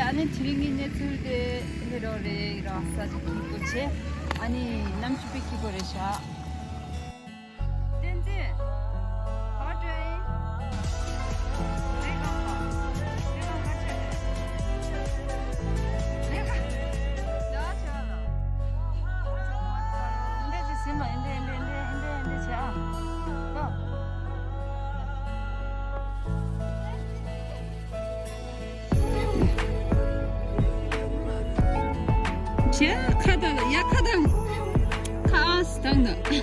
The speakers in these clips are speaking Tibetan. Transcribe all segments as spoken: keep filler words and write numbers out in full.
ཨ་ནི་དེ་རིང་གི་གནས་ཚུལ་དེ་འདི་རོ་རེད། ར་ས་ཅིག་གི་སྒོ་ཆེ། ཨ་ནི་གནམ་གཤིས་དཔེ་སྐྱིད་པོ་རེད་ཤག་བསྟན་འཛིན། ག་འདྲ་ཡིན། རེད་གང་ག་རེད་གང་ག་བྱས་རེད། རེད་ག་ད་བྱས་ལ། འདི་འདྲ་ཅིག་ཟིན་ལ། འདི་འདྲ་འདི་འདྲ་འདི་འདྲ་འདི་འདྲ་བྱས་ཨ། ད། ཁ་དང་ཡ་ཁ་དང་ཁ་ཨ་སི་དང་དང་།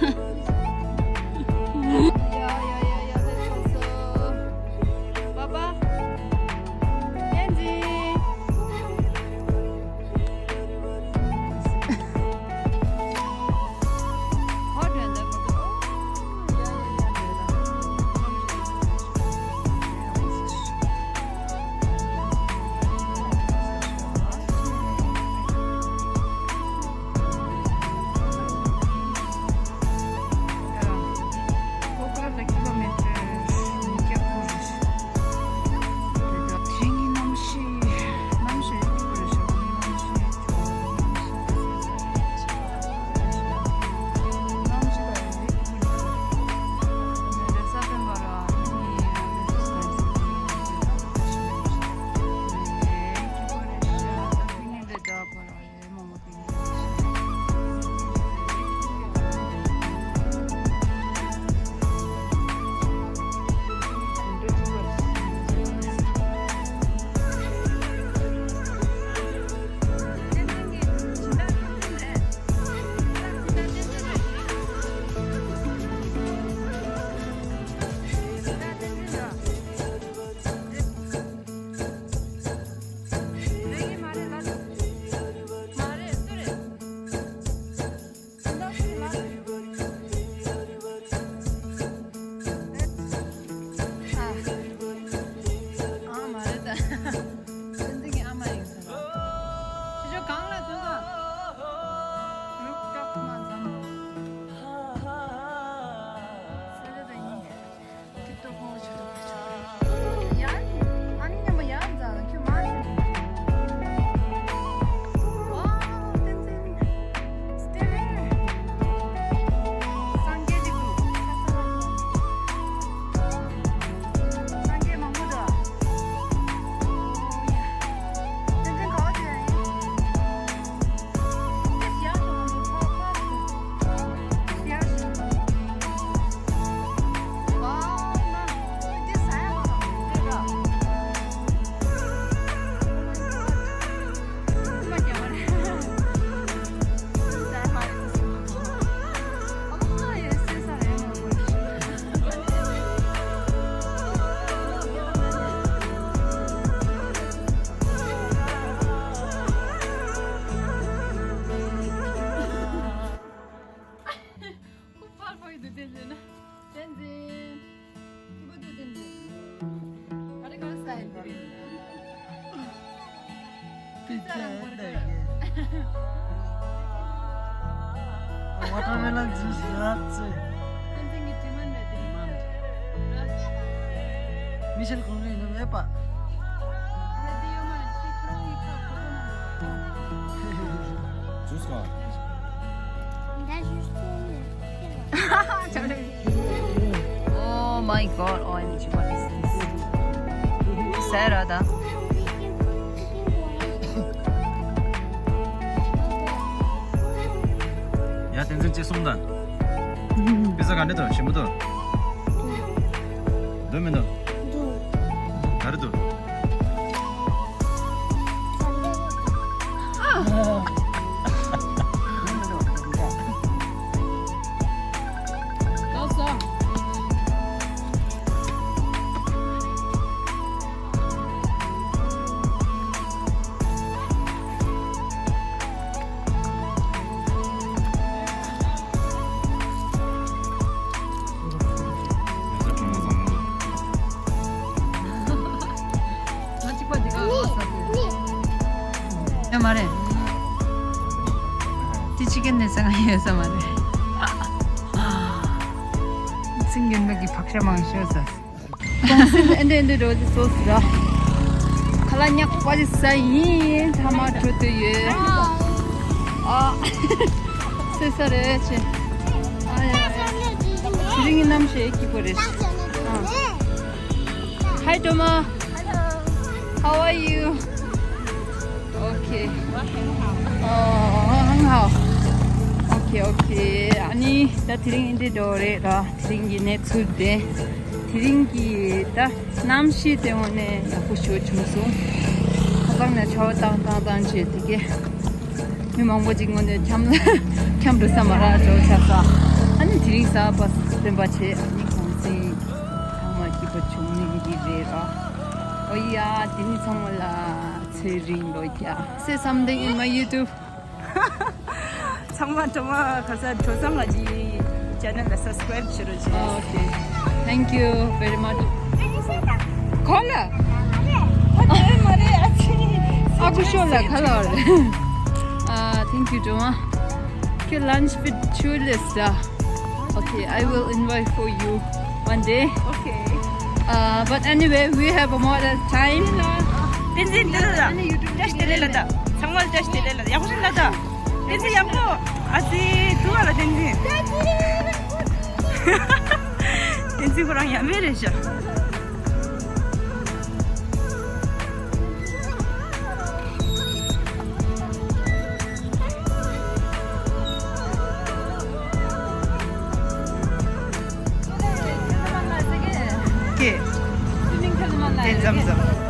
ཡ་ཡ་ཡ་ཡ་ལེ་ཚོ་སོ། པ་པ། བསྟན་འཛིན། ཁོ་ཕར་ཕར་གྱི་འདུག་བསྟན་འཛིན། བསྟན་འཛིན། སྐྱིད་པོ་འདུག་བསྟན་འཛིན། ཨ་རེ་གང་ས་ཡིན་འདི་རེད། Watermelon juice ཡོད་ཚེ། བསྟན་འཛིན་གྱི་ཌི་མན་རེད་དེ། མི་ཤེས་གོང་རེད་ནི་མེད་པ། ཨ་རེ་འདི་ཡོད་མ་རེད། ཅིག་ཁྱོད་རང་གི་ཁ་ཁོ་ཁོ་ན་འདུག་ཇུས་གང་། Oh my God, O M G, what is this? ཟས་ར་ད། ཡ་བསྟན་འཛིན་ཅི་གསུངས་དང་། པི་ཛ་ག་འདྲ་འདུག་ཞིམ་པོ་འདུག་འདུག་མི་འདུག་ག་རེ་འདུག་ཡོད་མ་རེད། དེ་ཅི་ཀན་ནས་ཟ་ང་ཡོད་ས་མ་རེད། ཚིང་ཡོད་མེད་ཀྱི་ཕག་ཤ་མང་ཤོས་ཟ། གོང་སེང་ཨེ་འདྲ་ཨེ་འདྲ་འགྲོ་དེ་སོ་སི་ར། ཁ་ ལ་ཉག་པ་ལི་ས་ཡིན། ཐ་མ་འགྲོ་དུ་ཡོད། ཨ། སེ་ས་རེ་ཆེ། ཨ་ཡ། དེ་རིང་གི་གནམ་གཤིས་སྐྱིད་པོ་རེད། ཨ། Hi Toma. Hello. How are you? Okay. Oh, how? Okay, okay. ཨ་ནི་ད་དེ་རིང་འདི་འགྲོ་རེད་ར། དེ་རིང་གི་གནས་ཚུལ་དེ། དེ་རིང་གི་ད་གནམ་གཤིས་དེ་དངོས་གནས་ཡག་པོ་ཞེ་པོ་བྱུང་སོང་། ཁ་སང་ནས་ཆར་པ་བཏང་བཏང་བཏང་བྱས་དེ་གས། མི་མང་པོ་ཅིག་དངོས་གནས་འཁྱམ་འཁྱམ་འགྲོ་ས་མ་རག་འགྲོ་ཆགས་ས། ཨ་ནི་དེ་རིང་གཟའ་པ་སྤེན་པ་བྱས། ཨ་ནི་གུང་སེང་ཚང་མ་སྐྱིད་པོ་བྱུང་ནི་གི་རེད་ར། ཨོ་ཡ། དེ་ནི་ཚང་མ་ལ་ཚེ་རིང་ལོ་བརྒྱ། Say something in my YouTube. ཚང་མ་ཁྲོ་མ་ཁ་ས་ཁྲོ་བཟང་ལགས་ཀྱི་channel ལ་subscribe བྱེད་རོགས་བྱེད། Okay. Thank you very much. ཁོ་ལ། ཨ་དེ་མ་རེད། ཨ་ཅེ། ཨ་ཁུ་ཤོ་ལ་ཁ་ལ་རེད། ཨ། Thank you ཁྲོ་མ། ཁྱོད་lunch with Julius ད། Okay, I will invite for you one day. Okay. Uh, but anyway, we have more time. བསྟན་འཛིན་འདི་ལ་བཀྲ་ཤིས་བདེ་ལེགས་ལ་ད། ཚང་མ་ལ་བཀྲ་ཤིས་བདེ་ལེགས་ལ། ཡག་པོ་ཞིག་ལ་ད། བསྟན་འཛིན་ཡག་པོ། ཨ་ཙི་ཐུག་པ་ལ་བསྟན་འཛིན། བསྟན་འཛིན་ཁོ་རང་ཡ་མེད་རེད་ཤག་ཀྱེ། དེ་འཛམ་འཛམ།